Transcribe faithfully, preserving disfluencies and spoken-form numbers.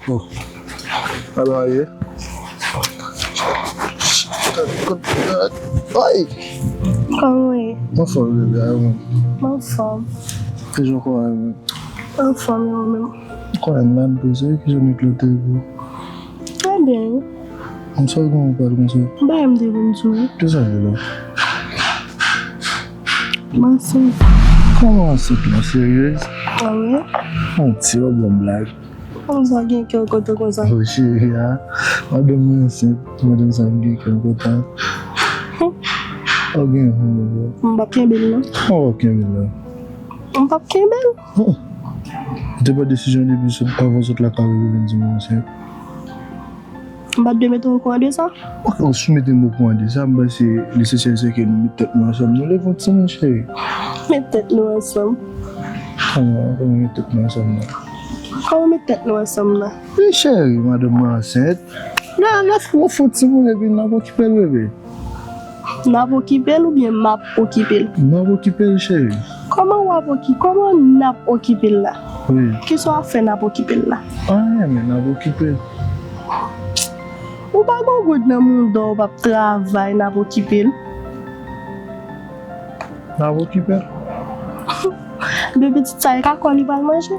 Oh. Alò, aye. Ay! Kòman w ye? Mwen fò bebe a mwen. Mwen fòm. Kijan w kò a mwen? Mwen fòm yo menm. Kò a mwen poze, kijan nèg la te pou? Trè byen. Mwen sa gen yon pal konsa. Ba m te vin di w. Kijan l ye la? M ansent. Kòman ansent la, seryez? A wi? Yon ti wap ban blag. Kòman gen kè kontan konsa? Oh cheri a, madanm mwen ansent, madanm sa gen kè kontan. Ou gen yon bebe. M p ap kenbe l non. Ou p ap kenbe l la. M p ap kenbe l. Ou te pran desizyon depi sot avan sot lakay ou vin di mwen ansent. M pa t dwe mete w okouran de sa. Ou si w mete m okouran de sa, m panse lesansyèl se ke nou met tèt nou ansanm, nou leve yon timoun cheri. Met tèt nou ansanm. Kòman, kòman met tèt nou ansanm nan? Kòman met tèt nou ansanm nan? Wi cheri, madanm mwen ansent. Nan, nan fè yon timoun epi n ap okipe l bebe. N ap okipe l oubyen m ap okipe l? N ap okipe l cheri. Kòman w ap okipe? Kòman n ap okipe l la? Wi. Kisa w ap fè n ap okipe l la? Anyen men n ap okipe l. Ou pa gon goud nan mouda w, w p ap travay, n ap okipe l. N ap okipe l. Men pitit sa e kakò li pral manje.